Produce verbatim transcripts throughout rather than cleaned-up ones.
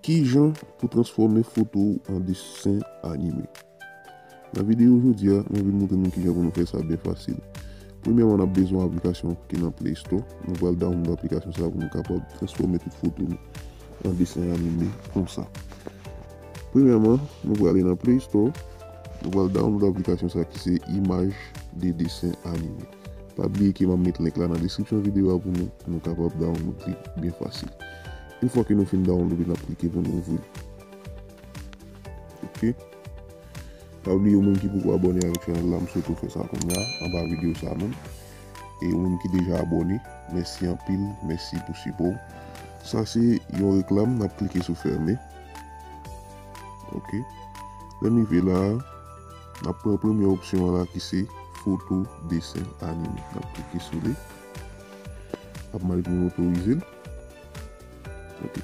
Kijan pou transfòme foto w an desen anime? Nan videyo jodi a, mwen vin montre nou kijan pou nou fè sa byen fasil. Premyèman, n ap bezwen yon aplikasyon ki nan Play Store. Nou pral download aplikasyon sa pou nou kapab transfòme tout foto nou an desen anime konsa. Premyèman, nou prale nan Play Store, nou pral download aplikasyon sa ki se Imaj de Desen Anime. Pa bliye ke m ap met link la nan deskripsyon videyo a pou nou, pou nou kapab download li byen fasil. Yon fwa ke nou fin download li, n ap klike pou nou ouvri l. Ok. Pa bliye, ou menm ki poko abòne avèk chanèl la, m swete w fè sa kounye a, anba videyo sa menm. E ou menm ki deja abòne, mèsi anpil, mèsi pou sipò w. Sa se yon reklam, n ap klike sou fèmen. Ok. Lè n rive la a, n ap pran premye opsyon an la ki se foto desen anime. N ap klike sou li. Ap mande pou nou otorize l. Ok.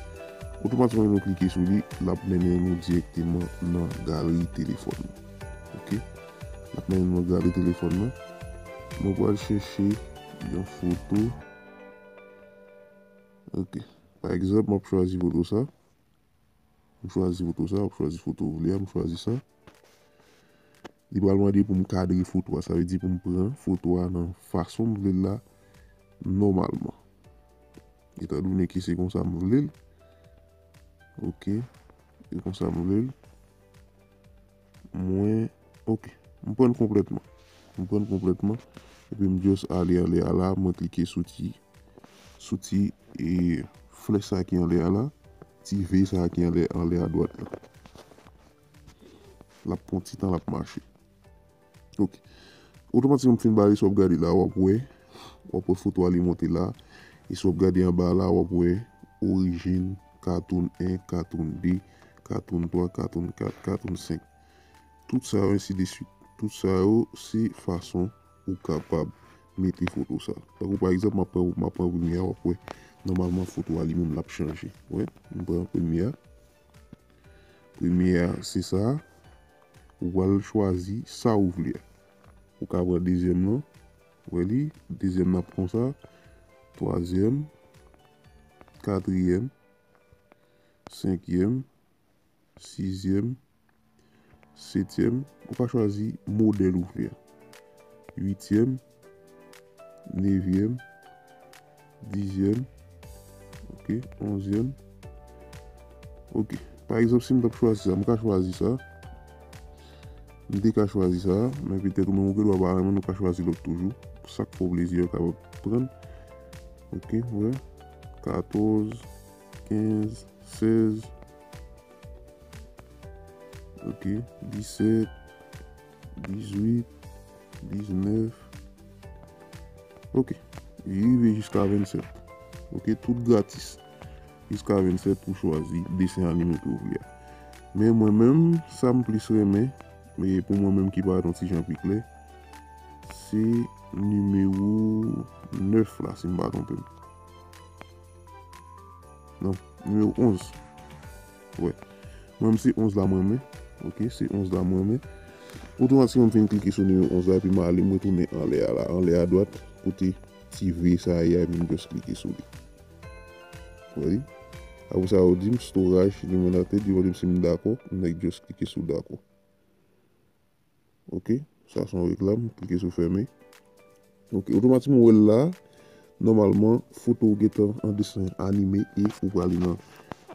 Otomatikman, lè nou klike sou li, l ap mennen nou dirèkteman nan galri telefòn nou. Ok. L ap mennen nou nan galri telefòn nou. Nou pral chèche yon foto. Ok. Pa egzanp, m ap chwazi foto sa. M chwazi foto sa, w ap chwazi foto w vle a, m chwazi sa. Li pral mande pou m kadre foto a, sa vle di pou m pran foto a nan fason m vle l la, nòmalman. Etandone ke se konsa m vle l, ok, se konsa m vle l, mwen, ok, m pran l konplètman. M pran l konplètman, epi m just ale anlè a la, mwen klike sou ti, sou ti, e, flèch sa ki anlè a la, ti V sa ki anlè, anlè a dwat la. L ap pran ti tan, l ap mache. Ok. Otomatikman, m fin bale, si w ap gade la, w ap wè, w ap wè foto a li monte la. E si w ap gade anba la, w ap wè orijin, katoun en, katoun de, katoun twa, katoun kat, katoun senk. Tout sa yo, ensi de swit. Tout sa yo, se fason ou kapab mete foto sa. Tankou pa egzanp, m ap pran, m ap pran premye a, w ap wè, nòmalman, foto a li menm, l ap chanje. Wè, m pran premye a. Premye a, se sa. Ou pral chwazi sa ou vle a. Ou ka pran dezyèm nan. Wè li, dezyèm nan ap konsa. Twazyèm, katriyèm, senkyèm, sizyèm, setyèm. Ou ka chwazi modèl ou vle a. Uityèm, nevyèm, dizyèm, ok, onzyèm. Ok. Pa egzanp, si m t ap chwazi sa, m ka chwazi sa. M te ka chwazi sa, men petèt ou menm ou gen dwa pa renmen, nou ka chwazi lòt toujou. Sa k fè w plezi, ou kapab pran. Ok, wè. Katòz, kenz, sèz, ok, disèt, dizuit, diznèf. Ok, li rive jiska vennsèt. Ok, tout gratis. Jiska vennsèt pou chwazi desen anime ke w vle a. Men mwen menm, sa m plis renmen, e pou mwen menm ki parèt yon ti jan pi klè, se nimewo nèf la, si m pa twonpe m. Non, nimewo onz. Wè. Mwen, se onz la mwen renmen. Ok, se onz la mwen renmen. Otomatikman, m fin klike sou nimewo onz la, epi m ale, m retounen anlè a la, anlè a dwat, kote ti V sa a ye a, epi m just klike sou li. Wè li? Apre sa, yo di m storage limited, yo mande m si m dakò, m nèk just klike sou dakò. Ok, sa se yon reklam, klike sou fèmen. Ok, otomatikman ou wè l la, nòmalman, foto w gentan an desen anime e ou prale nan,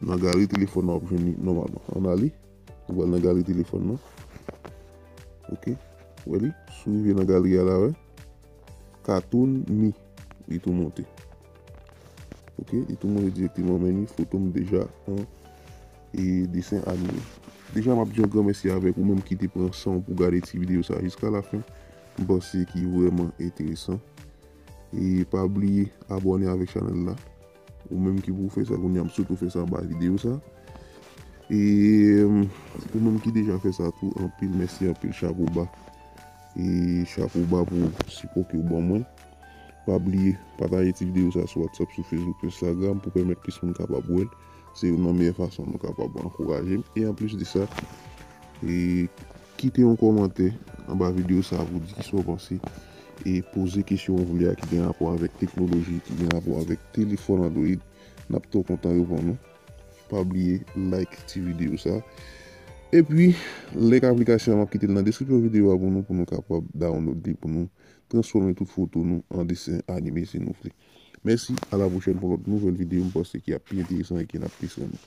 nan galri telefòn nan, w ap jwenn li nòmalman. Ann ale, ou pral nan galri telefòn nan. Ok, wè li, si w rive nan galri a la, wè. Katoun mi, li tou monte. Ok, li tou monte dirèkteman, men ni foto m deja an, e, desen anime. Deja, m ap di yon gran mèsi avèk ou menm ki te pran san w pou gade ti videyo sa a jiska lafen. M panse ki vrèman enteresan. E pa bliye abòne avèk chanèl la. Ou menm ki pou fè sa kounye a, m swete w fè sa anba videyo sa. E, ou menm ki deja fè sa tou, anpil mèsi, anpil chapo ba. E chapo ba pou sipò ke w ban mwen. Pa bliye pataje ti videyo sa sou WhatsApp, sou Facebook, sou Instagram pou pèmèt plis moun kapab wè l. Se youn nan meyè fason nou kapab ankouraje m. E anplis de sa, e kite yon kòmantè anba videyo sa pou di kisa w panse. E poze kesyon w vle a ki gen rapò avèk teknoloji, ki gen rapò avèk telefòn Android. N ap twò kontan reponn ou. pa bliye like ti videyo sa. Epi, link aplikasyon an, m ap kite l nan deskripsyon videyo a pou nou, pou nou kapab download li, pou nou transfòme tout foto nou an desen anime si nou vle. Mèsi, a la pwochèn pou lòt nouvèl videyo, m panse ki ap pi enteresan e ki n ap pi renmen.